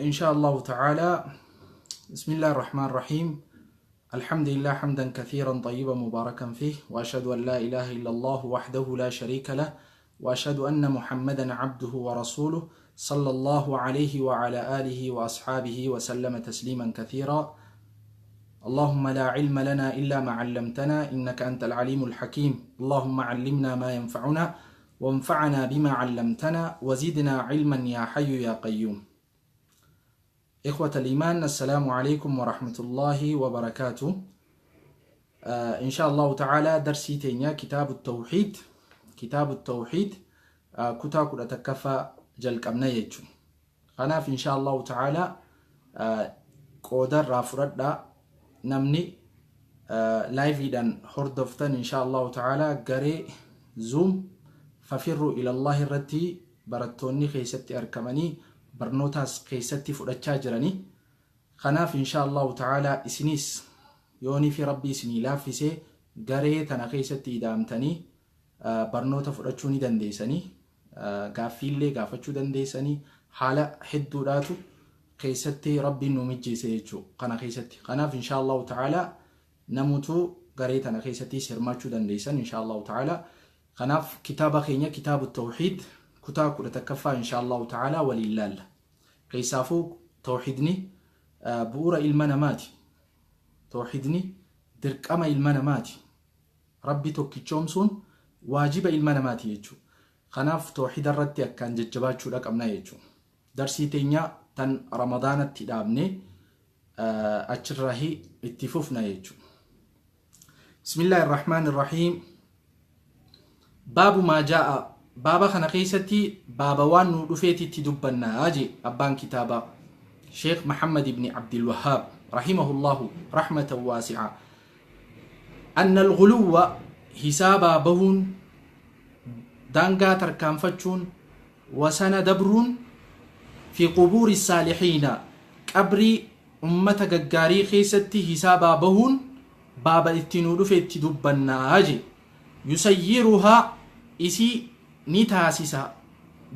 إن شاء الله تعالى. بسم الله الرحمن الرحيم. الحمد لله حمدا كثيرا طيبا مباركا فيه، وأشهد أن لا إله إلا الله وحده لا شريك له، وأشهد أن محمدا عبده ورسوله صلى الله عليه وعلى آله وأصحابه وسلم تسليما كثيرا. اللهم لا علم لنا إلا ما علمتنا إنك أنت العليم الحكيم. اللهم علمنا ما ينفعنا وانفعنا بما علمتنا وزدنا علما يا حي يا قيوم. إخوة الإيمان، السلام عليكم ورحمة الله وبركاته. إن شاء الله تعالى درسي تينيا كتاب التوحيد، كتاب التوحيد kutaa 11ffaa jalqabna jechuudha. Kanaaf إن شاء الله تعالى qooda irraa fudhadhaa. Namni liveiidhaan hordoftan إن شاء الله تعالى garee Zoom ففروا إلى الله irratti barattoonni keessatti argamanii barnootaas keessatti fudhachaa jiranii. Kanaaf إن شاء الله تعالى isinis yoonii fi Rabbii isinii laaffisee garee tana keessatti ida'amtanii barnoota fudhachuu ni dandeessanii, gaaffiillee gaafachuu dandeessanii. Haala hedduudhaatu keessatti Rabbiin nu mijjeesse jechuudha kana keessatti. Kanaaf إن شاء الله تعالى namutu garee tana keessatti hirmaachuu dandeessan إن شاء الله تعالى. Kanaaf kitaaba keenya kitaabu tawxiid kutaa 11ffaa إن شاء الله تعالى waliin laalla. Keessaafuu tawxiidni bu'uura ilma namaati. Tawxiidni dirqama ilma namaati. Rabbi tokkichoomsuun waajiba ilma namaati jechuudha. Kanaaf tawxiida irratti akkaan jajjabaachuudha qabna jechuudha. Darsii teenya tan Ramadaanatti dhaabne achirraa itti fufna jechuudha. بسم الله الرحمن الرحيم. باب ما جاء. Baaba kana keessatti baaba waan nu dhufeetitti dubbannaa jee abbaan kitaabaa Sheekh Maxamed ibni Abdilwahaab رحمه الله رحمة واسعة. أن الغلو hisaabaa bahuun, daangaa tarkaanfachuun, wasana dabruun, في قبور الصالحين qabrii ummata gaggaarii keessatti hisaabaa bahuun baaba itti nu dhufe itti dubbannaa je. يصيرها isii ni taasisa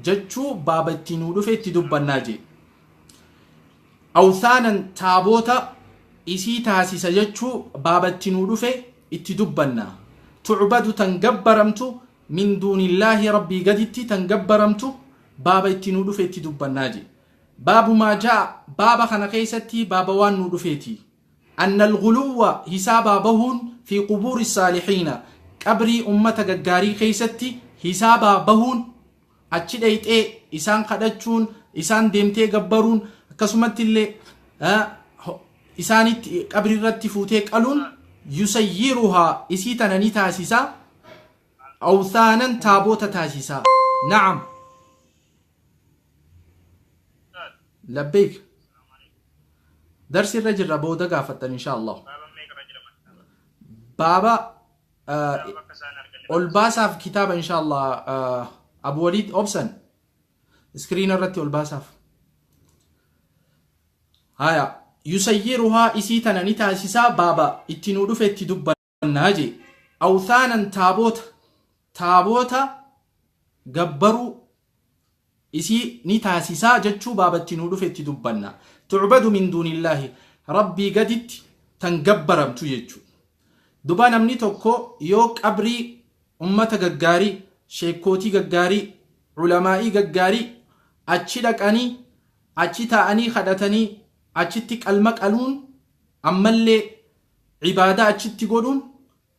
jechuu baaba itti nu dhufe itti dubbannaa je. أوثانا taaboota isii taasisa jechuu baaba itti nu dhufe itti dubbannaa. تعبد tan gabbaramtu, من دون الله Rabbii gaditti tan gabbaramtu baaba itti nu dhufe itti dubbannaa je. باب ما جاء baaba kana keessatti baaba waan nu dhufeeti. أن الغلو hisaabaa bahuun, في قبور الصالحين qabrii ummata gaggaarii keessatti hisaabaa bahuun, achi dheyxee isaan kadhachuun, isaan deemtee gabbaruun, akkasumatti illee isaanitti qabrii irratti fuutee qaluun, يصيرها isii tana ni taasisa, أوثانا taaboota taasisa. نعم، لبيك. Darsi irra jirra, booda gaafattan إن شاء الله. Baaba ol baasaaf kitaaba إن شاء الله. Abu Waliid obsan screen irratti ol baasaaf. Haya, يصيرها isii tana ni taasisaa baaba itti nu dhufe itti dubbannaa jee. أوثانا taaboota gabbaruu isii ni taasisaa jechuu baaba itti nu dhufe itti dubbanna. تعبد من دون الله Rabbii gaditti tan gabbaramtu jechuu. Duba namni tokko yoo qabrii ummata gaggaarii, sheekootii gaggaarii, culamaa'ii gaggaarii achi dhaqanii, achi taa'anii kadhatanii, achitti qalma qaluun, ammallee cibaadaa achitti godhuun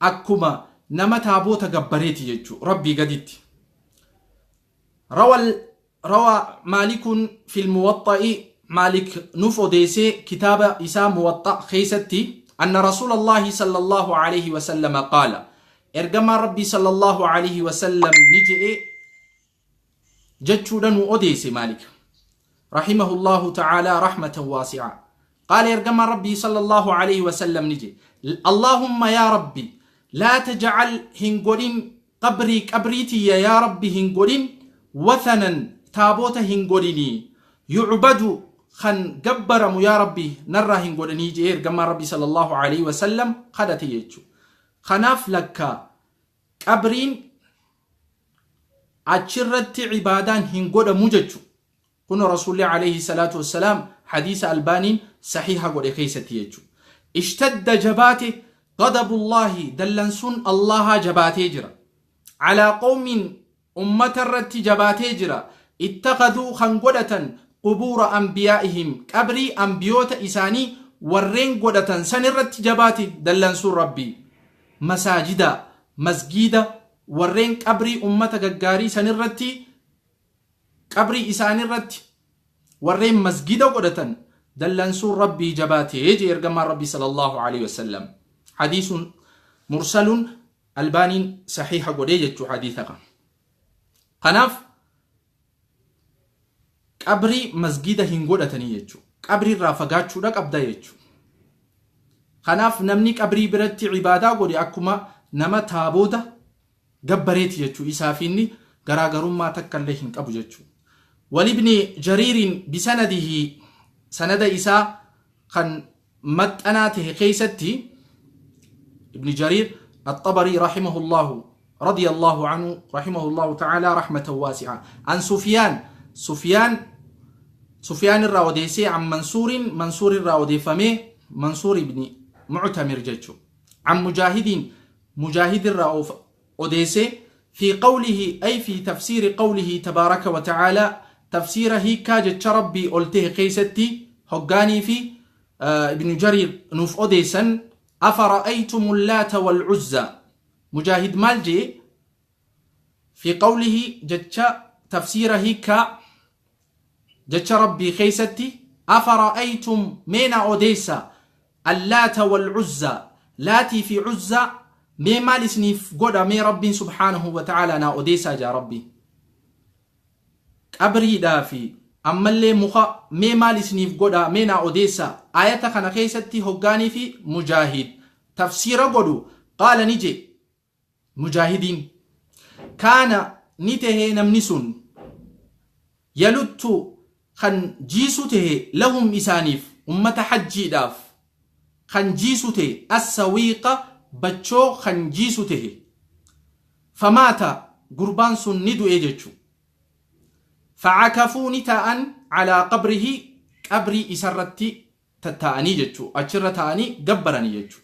akkuma nama taaboota gabbareeti jechuu Rabbii gaditti. روى مالك في الموطأ، مالك nuuf odeessee kitaaba isaa Muwaxxa keessatti, أن رسول الله صلى الله عليه وسلم قال ergamaan Rabbii صلى الله عليه وسلم ni je'e jechuudha nu odeesse Maalik رحمه الله تعالى رحمة واسعة. قال ergamaan Rabbii صلى الله عليه وسلم ni je'e: اللهم يا ربي لا تجعل hin godhin, قبري qabrii tiyya yaa Rabbi hin godhin, وثنا taaboota hin godhinii, يعبد kan gabbaramu yaa Rabbi narraa hin godhanii jee ergamaan Rabbi صلى الله عليه وسلم kadhate jechuu. Kanaaf lakka qabriin achirratti cibaadaan hin godhamu jechu. Kunoo Rasuulli aleyhi salaatu wassalaam hadiisa Albaaniin sahiiha godhe keessatti jechu. Ishtadda jabaate ghadabullaahi dallansuun Allaahaa jabaatee jira. Alaa qawmin ummata irratti jabaatee jira. Ittakhadhuu kan godhatan qubuura anbiyaa'ihim qabrii anbiyoota isaanii warreen godhatan san irratti jabaate dallansuun Rabbii. Masaajida, masgiida, warreen qabrii ummata gaggaarii san irratti Qabrii isaaniirratti warreen masgida godhatan dallansuun Rabbii jabaate jee ergamaan Rabbii sallallahu alaihi wasallam. Hadiisun mursalun Albaaniin sahiha godhee jechuu hadiisa kana. Kanaaf qabrii masgida hin godhatanii jechuu. Qabrii irraa fagaachuudha qabda jechuu. Kanaaf namni qabrii biratti ibaadaa godhe akkuma nama taabota gabbareeti jechuu isaa fi inni garaagarummaa takkallee hin qabu jechuu. Walibni Jariirin bisanadihi sanada isaa kan maxxanaa tahe keessatti Ibni Jariir Axxabarii rahimahullahu radiyallahu anhu rahimahullahu ta'ala rahmatan waasi'a an Sufyaan Sufyaan Sufyaan irraa odeessee an Mansuurin Mansuur irraa odeeffamee Mansuur ibni Mu'tamir jechuu an Mujaahidiin Mujaahid irraa odeesse, Fii qawlihi ay fii tafsiiri qawlihi tabaaraka wa ta'aalaa tafsiira hiikkaa jecha Rabbii ol tahe keessatti hoggaanii fi Ibnu Jariir nuuf odeessan Afara'aytumu llaata wal uzzaa Mujaahid maal je'e? Fii qawlihi jecha tafsiira hiikkaa jecha Rabbii keessatti Afara'aytum mee naa odeessaa Allaata wal Uzzaa Laatii fi Uzzaa mee maal isiniif godha mee Rabbiin subhaanahu wa ta'aalaa naa odeessaa jaa Rabbiin qabriidhaa fi ammallee muka mee maal isiniif godha mee naa odeessaa ayata kana keessatti hoggaanii fi Mujaahid tafsiira godhu qaala ni jee Mujaahidiin kaana ni tehe namni sun yaluttu kan jiisu tehe lahum isaaniif ummata hajjiidhaaf kan jiisu tehe assawiiqa bachoo kan jiisu tehe famaata gurbaan sun ni du'e jechu facakafuu ni taa'an calaa qabrihi qabrii isarratti tattaa'anii jechuu achirra taa'anii gabbarani jechuu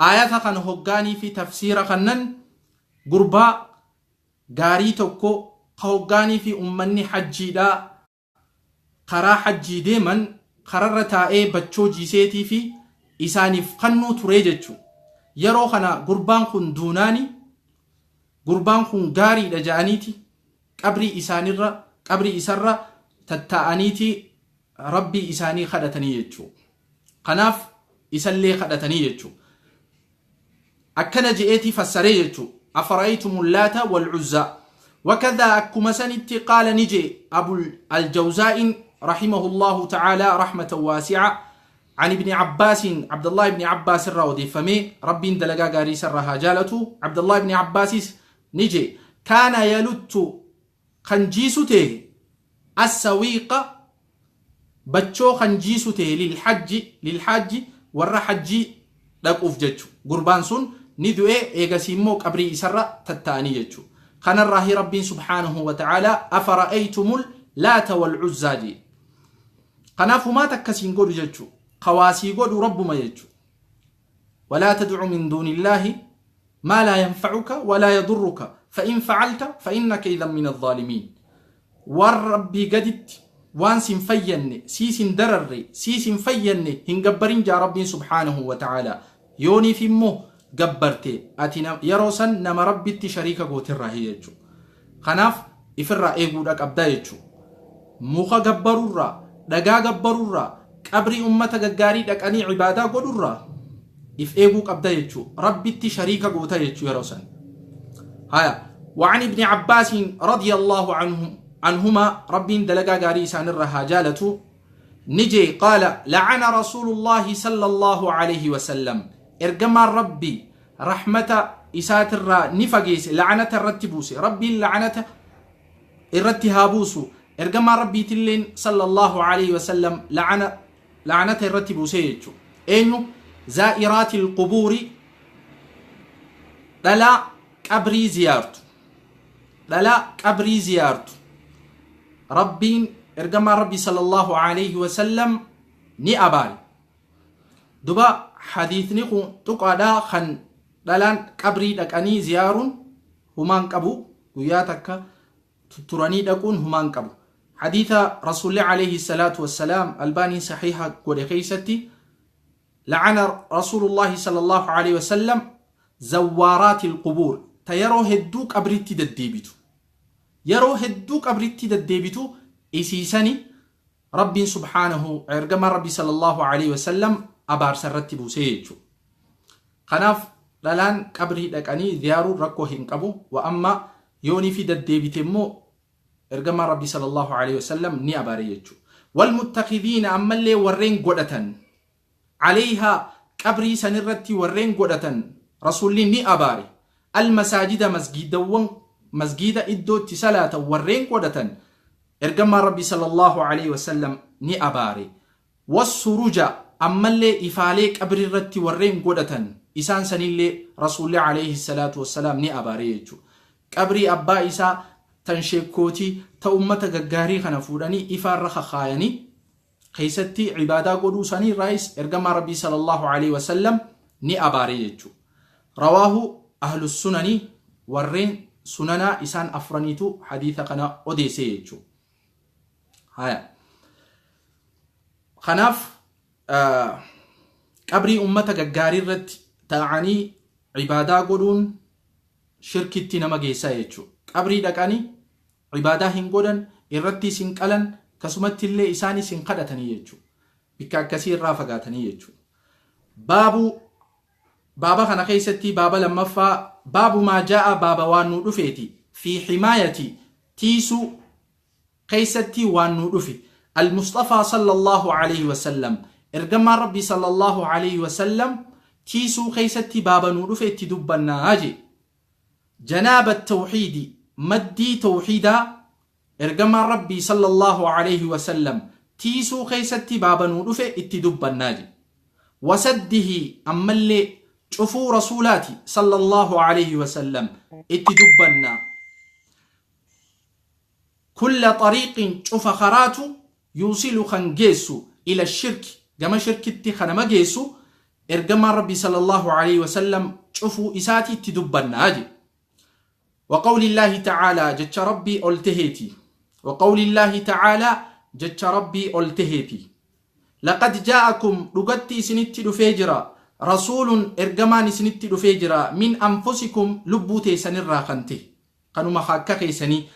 aayata kana hoggaanii fi tafsiira kannan gurbaa gaarii tokko ka hoggaanii fi ummanni hajjiidhaa karaa hajjii deeman kararra taa'ee bachoo jiiseetii fi isaaniif kannuu turee jechuu yeroo kana gurbaan kun duunaani gurbaan kun gaariidha ja'aniiti qabrii isaanirra qabrii isarra tattaa'aniiti Rabbii isaanii kadhatanii jechuu. Kanaaf isallee kadhatanii jechuu. Akkana je'eetii fassaree jechuu. Afara'aytumu laata wal uzzaa. Wakadhaa akkuma sanitti qaala ni je'e Abul Aljawzaa'in rahimahullahu ta'aalaa rahmatan waasi'a عن ابن عباس عبد الله بن عباس الرا وديفمي ربي دلقا غاري سرها جالتو عبد الله بن عباس نجي كان يلت kan jiisu tehe assawiiqa bachoo kan jiisu tehe lilhajji lilhaajji warra hajjii dhaquuf jechu gurbaan sun ni du'e eegasii immoo qabrii isarra tatta'anii jechu kanarraahi rabbiin subhaanahu wa ta'aalaa afara'aytumul laata wal uzzaa jee kanaaf humaa takka siin godhu jechu kawaasii godhu rabbuma jechu walaa tad'u min duunillaahi maa laa yanfacuka walaa yadurruka fa'in facalta fa'innaka idhan min azzaalimiin waan rabbii gaditti waan sin fayyanne siis hin dararre siis hin fayyanne hin gabbarin jaa rabbiin subhaanahu wa ta'aalaa yooniif immoo gabbarte ati yeroo san nama rabbitti shariika gooterraahi jechu kanaaf ifirraa eeguudha qabdaa jechu muka gabbarurraa dhagaa gabbarurraa qabrii ummata gaggaarii dhaqanii ibaadaa godhurraa if eeguu qabda jechuu rabbitti shariika goota jechuu yeroo san haya وعن ابن عباس رضي الله عنه عنهما ربين دلقا غاري سان الرها جالتو نجي قال لعن رسول الله صلى الله عليه وسلم ارجما ربي رحمة إسات الرا نفقيس لعنة الرتبوس ربي لعنة الرت هابوسو ارجما ربي تلين صلى الله عليه وسلم لعن لعنة الرتبوس eenyu zaa'iraatil qubuuri dhalaa qabrii ziyaartu dhalaa qabrii ziyaartu rabbiin Ergamaan Rabbii sallallahu alayhi wasallam ni abaare. Duba hadiisni kun tuqaadhaa kan dhalaan qabrii dhaqanii ziyaaruun humaan qabu, guyyaa takka turanii dhaquun humaan qabu. Hadiisa Rasuulli alayhi salaatu wassalaam Albaaniin sahiha godhe keessatti, la'ana Rasuulullaahi sallallahu alayhi wasallam zawwaaraatil qubuur, ta yeroo hedduu qabritti deddeebitu. Yeroo hedduu qabritti deddeebitu isiisani Rabbiin subhaanahu, ergamaan Rabbii sallallahu alayhi wasallam abaarsa irratti buusee jechuudha. Kanaaf dhalaan qabrii dhaqanii ziyaaruun rakkoo hin qabu. Wa amma yoonii fi deddeebite immoo ergamaan Rabbii sallallahu alayhi wasallam ni abaare jechuudha. Wal muttakidiina, ammallee warreen godhatan, alayhaa, qabrii sanirratti warreen godhatan Rasuulli ni abaare. Al masaajida, masgiidawwan, masgiida iddoo itti salaatan warreen godhatan ergamaan Rabbii sallallahu alayhi wasallam ni abaare. Wassuruja, ammallee ifaalee qabrii irratti warreen godhatan isaan sanillee Rasuulli alayhi salaatu wassalaam ni abaare jechuudha. Qabrii abbaa isaa, tan sheekkootii, ta ummata gaggaarii kana fuudhanii ifaarra kakaayanii keessatti ibaadaa godhuu isaanii irraayis ergamaa Rabbii sallallahu alayhi wasallam ni abaare jechuudha. Rawaahu ahlus sunanii, warreen sunanaa isaan afraniitu hadiisa kana odeesse jechuudha. Haya. Kanaaf qabrii ummata gaggaarii irratti taa'anii ibaadaa godhuun shirkitti nama geessaa jechuudha. Qabrii dhaqanii ibaadaa hin godhan, irrattis hin qalan, akkasumatti illee isaanis hin kadhatanii jechuudha. Bikka akkasii irraa fagaatanii jechuudha. Baabuu baaba kana keessatti baaba lammaffaa, baabu maa jaa'a, baaba waan nuu dhufeeti, fi himaayati, tiisuu keessatti waan nuu dhufe, al-Mustafaa sallallahu alayhi wasallam, ergamaan Rabbii sallallahu alayhi wasallam tiisuu keessatti baaba nuu dhufe itti dubbannaa jee. Janaaba tawxiidi, maddii tawxiidaa ergamaan Rabbii sallallahu alayhi wasallam tiisuu keessatti baaba nuu dhufe itti dubbannaa jee. Wasaddihi, ammallee cufuu Rasuulaati sallallahu alayhi wasallam itti dubbannaa. Kulla xariiqin, cufa karaatu, yuusilu, kan geessu, ila shirki, gama shirkitti kan nama geessu ergamaan Rabbii sallallahu alayhi wasallam cufuu isaati itti dubbannaa jedhe. Wa qawli ta'aalaa, jecha Rabbii ol taheeti. Wa qawli ta'aalaa, jecha Rabbii ol taheeti. Laqad jaa'akum, dhugatti isinitti dhufee jira, rasuulun, ergamaan isinitti dhufee jira, min anfusikum, lubbuu teessanirraa kan ta'e, kanuma akka keessanii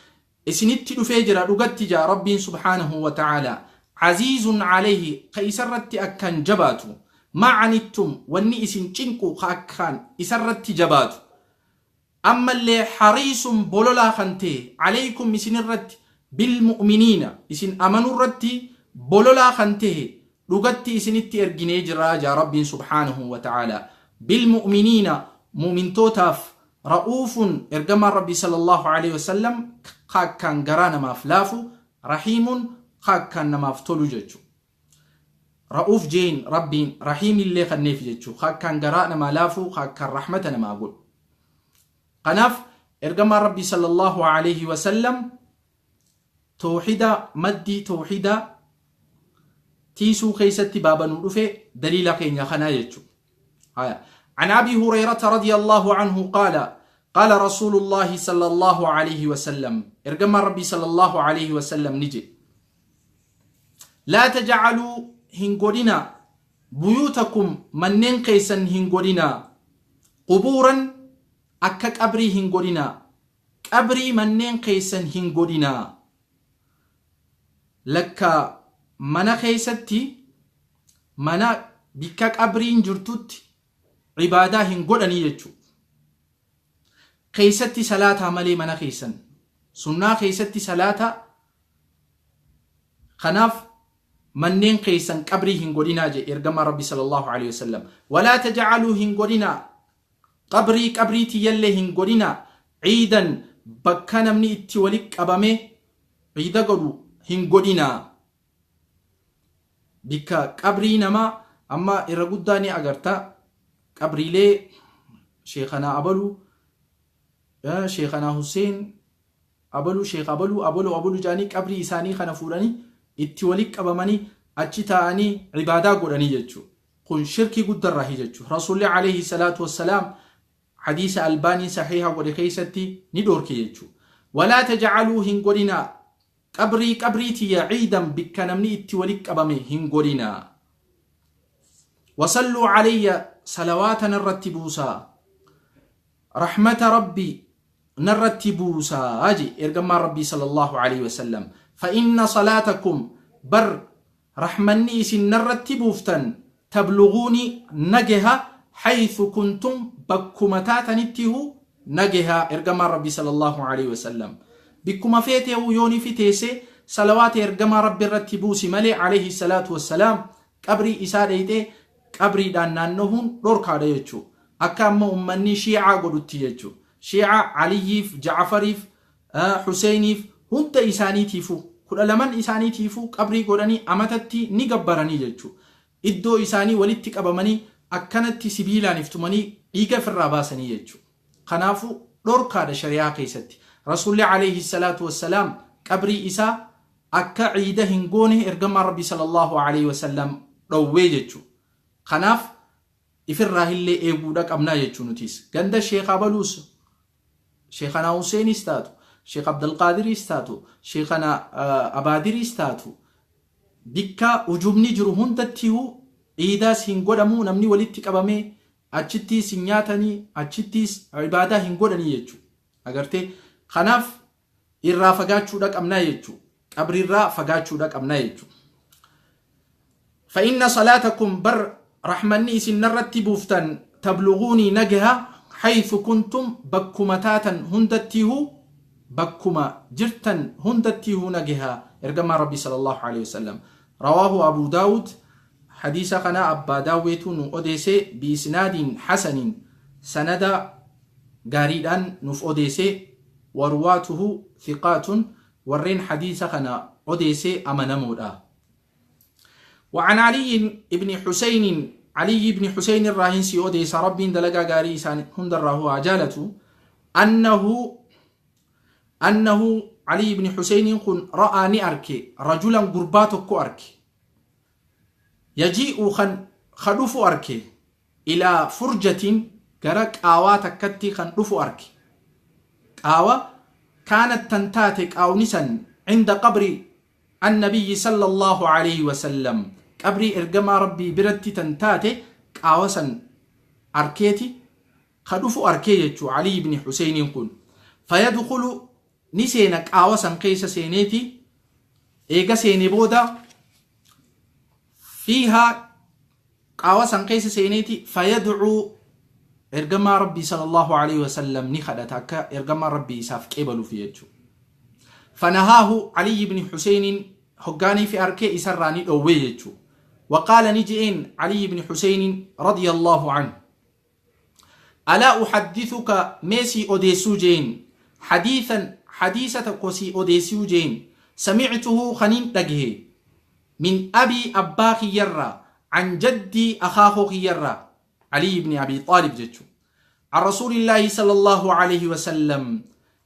isinitti dhufee jira dhugatti jaa Rabbiin subhaanahu wa ta'aalaa. Aziizun alayhi, ka isarratti akkaan jabaatu, maa anittum, wanni isin cinqu ka akkaan isarratti jabaatu, ammallee hariisun, bololaa kan ta'e, alaykum, isinirratti, bilmu'miniina, isin amanurratti bololaa kan ta'e dhugatti isinitti erginee jira jaa Rabbiin subhaanahu wa ta'aalaa. Bilmu'miniina, mu'mintootaaf, ra'uufun, ergamaan Rabbii sallallahu alayhi wasallam ka akkaan garaa namaaf laafu, rahiimun, ka akkaan namaaf tolu jechu. Ra'uuf jeen Rabbiin, rahiimillee kanneef jechuu, ka akkaan garaa namaa laafu, ka akkaan rahmata namaa godhu. Kanaaf ergamaan Rabbii sallallahu alayhi wasallam tawxiida, maddii tawxiidaa tiisuu keessatti baaba nuu dhufe daliila keenya kanaa jechuudha. Haya. عن أبي هريرة رضي الله عنه قال: قال رسول الله صلى الله عليه وسلم، إرجما ربي صلى الله عليه وسلم نجي: لا تجعلوا، هنغودنا، بيوتكم، منين قيسا هنغودنا، قبورا، أكا قبري هنغودنا، قبري منين قيسا هنغودنا. لك mana keessatti mana bikka qabriin jirtutti ibaadaa hin godhanii jechuudha. Keessatti salaataa malee mana keessan sunnaa keessatti salaataa. Kanaaf manneen keessan qabrii hin godhinaa jedhe ergamaa Rabbi sallallahu alaihi wasallam. Walaa tajacaluu, hin godhinaa, qabrii, qabrii tiyyallee hin godhinaa, ciidan, bakka namni itti walitti qabame ciida godhu hin godhinaa. Bikka qabrii namaa amma irra guddaa ni agarta, qabriilee sheekanaa abaluu, sheekanaa Hussein abaluu, sheek abaluu, abaluu abaluu jaanii qabrii isaanii kana fuudhanii Itti walitti qabamanii achi taa'anii ibaadaa godhanii jechuudha. Kun shirkii guddarraahi jechuudha. Rasuulli alayhi salaatu wassalaam hadiisa Albaanii sahiiha godhe keessatti ni dhoorke jechuudha. Walaa tajacaluu, hin godhinaa, qabrii, qabrii tiyya, ciidan, bikka namni itti walitti qabame hin godhinaa. Wasalluu calayya, salawaata narratti buusaa. Rahmata Rabbi narratti buusaa je ergamaan Rabbii sallallahu alayhi wasallam. Fa inna salaatakum, bar rahmanni isin narratti buuftan, tabluguuni, nageha, haythu kuntum, bakkuma taatanittihu nageha. Ergamaan Rabbii sallallahu alayhi wasallam bikkuma feeteehu yooni fiteesse salawaata ergamaa Rabbi irratti buusi malee alayhi salaatu wassalaam qabrii isaa dheyxee qabriidhaan naannohuun dhorkaadha jechuu. Akka amma ummanni Shiicaa godhutti jechuu. Shiicaa Aliyyiif, Ja'afariif, Huseeniif, hunda isaaniitiifuu, 12n isaaniitiifuu qabrii godhanii amatatti ni gabbaranii jechuu. Iddoo isaanii walitti qabamanii akkanatti sibiilaan iftumanii dhiiga ifirraa baasanii jechuu. Kanaafuu dhorkaadha shari'aa keessatti. Rasuulli alayhi salaatu wassalaam qabrii isaa akka ciida hin goone ergamaan Rabbii sallallahu alayhi wasallam dhowwee jechuu. Kanaaf ifirraa illee eeguudha qabnaa jechuu nutis. Ganda Sheekh Abaluus, Sheekhanaa Huseenis taatu, Sheekh Abdulqaadiriis taatu, Sheekhana Abaadiriis taatu, bikka ujubni jiru hundattihu ciidaas hin godhamu, namni walitti qabamee achittiis hin nyaatanii, achittiis ibaadaa hin godhanii jechuu. Agartee, kanaaf irraa fagaachuudha qabnaa jechuu. Qabriirraa fagaachuudha qabnaa jechuu. فإن صلاتكم، بر رحمني إسن نرتي بوفتن، تبلغوني، نجها، حيث كنتم، بكما تاتا هندتيه، بكما جرتا هندتيه نجها إرجما ربي صلى الله عليه وسلم. رواه أبو داود. حديث kana Abbaa Daawweetu nu odeesse بإسناد حسن، سند gaariidhaan nuuf odeesse. ورواته ثقات، warreen hadiisa kana odeesse amanamoodha. وعن علي بن حسين، علي بن حسين الراهنسي أوديس، ربين دلقا غاري إسان هند الراهو عجالته، أنه علي بن حسين كن رأى، ni arke، رجلا، gurbaa tokko arke، يجيء، kan dhufu arke، إلى فرجة، gara qaawaa takkatti kan dhufu arke. Qaawa كانت، tan taate qaawni san، عند قبر النبي صلى الله عليه وسلم، qabrii ergamaa Rabbii biratti tan taate qaawa san arkeeti ka dhufu arkee jechuu Ali ibn Huseiniin kun. فيدخل، ni seena, qaawa san keessa seeneeti. Eega seene booda فيها، qaawa san keessa seeneeti، فيدعو، ergamaa Rabbii صلى الله عليه وسلم ni kadhata akka ergamaa Rabbii isaaf qeebaluuf jechuu. فنهاه علي بن حسين، hoggaanii fi arkee isarraa ni dhoowwee jechuu. وقال، ni je'een علي بن حسين رضي الله عنه: ألا أحدثك، mee sii odeessuu je'een، حديثا، حديث tokko sii odeessuu je'een، سمعته، kanin dhagahe، من أبي، abbaa kiyyarraa، عن جدي، akaakoo kiyyarraa، علي بن أبي طالب jechuu، عن رسول الله صلى الله عليه وسلم.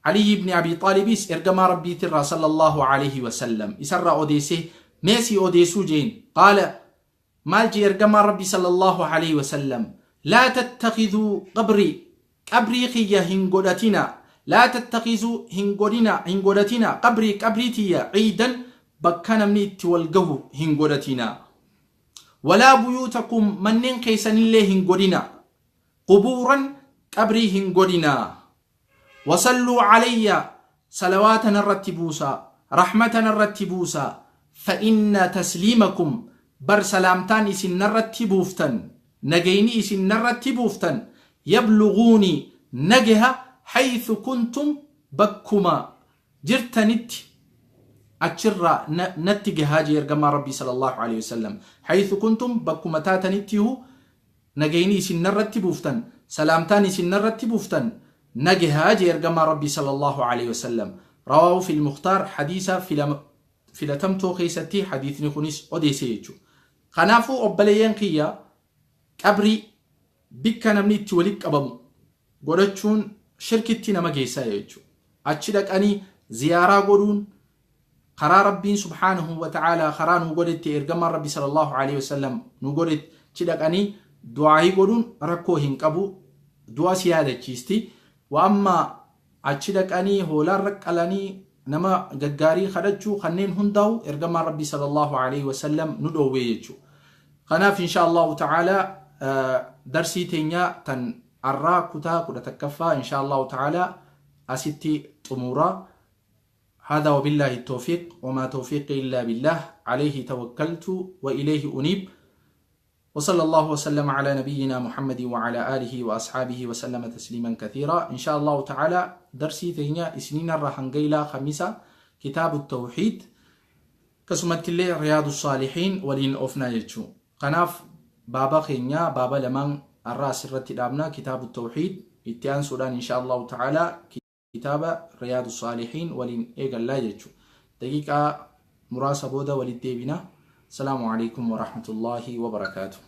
علي بن أبي طالب ergamaa Rabbiitirraa صلى الله عليه وسلم isarraa odeesse mee sii odeessuu je'een. قال، maal jee ergamaa Rabbii صلى الله عليه وسلم؟ لا تتخذوا قبري، qabrii kiyya hin godhatina، لا تتخذوا، hin godhina، hin godhatina، قبري، qabrii tiyya، عيدا، bakka namni itti wal gahu hin godhatina. ولا بيوتكم، manneen keessanillee hin godhina، قبورا، qabrii hin godhina. وصلوا علي، salawaata narratti buusaa, rahmata narratti buusaa. فإن تسليمكم، bar salaamtaan isin narratti buuftan, nagayni isin narratti buuftan، يبلغني، nagaha، حيث كنتم، bakkuma jirtanitti achirraa natti gahaa jee ergamaa Rabbii صلى الله عليه وسلم. حيث كنتم، bakkuma taatanittihu nagayni isin narratti buuftan, salaamtaan isin narratti buuftan nagahaa jee ergamaa Rabbii صلى الله عليه وسلم. رواه في المختار. Hadiisa filatamtoo keessatti hadiisni kunis odeesse jechuudha. Kanaafuu obboleeyyan kiyya, qabrii bikka namni itti walitti qabamu godhachuun shirkitti nama geessaa jechuudha. Achi dhaqanii ziyaaraa godhuun. Karaa Rabbiin subhaanahu wa ta'aalaa karaa nu godhetti, ergamaan Rabbi sallallahu alaihi wasallam nu godhetti dhaqanii du'aayii godhuun rakkoo hin qabu. Du'a si yaadachiisti. Wa amma achi dhaqanii hoolaan raqqalanii nama gaggaarii kadhachuu, kanneen hundaa'u ergamaan Rabbi sallallahu alaihi wasallam nu dhoowwee jechuudha. Kanaaf insha Allahu ta'aalaa darsii teenyaa tan arraa kutaa 11ffaa insha Allahu ta'aalaa asitti xumuraa. هذا وبالله التوفيق، وما توفيقي إلا بالله، عليه توكلت وإليه أنيب، وصلى الله وسلم على نبينا محمد وعلى آله وأصحابه وسلم تسليما كثيرا. إن شاء الله تعالى درسي تينيا إسنين الرحنقيلا خميسة كتاب التوحيد، كسمت اللي رياض الصالحين ولين أوفنا يجو. قناف بابا خينيا بابا لمن الراس الرتي كتاب التوحيد اتيان سودان، إن شاء الله تعالى kitaaba Riyaadu Saalihiin waliin eegallaa jechuudha. Daqiiqaa muraasa booda walitti deebina. Salaamu alaikum wa rahmatullahi wa barakaatu.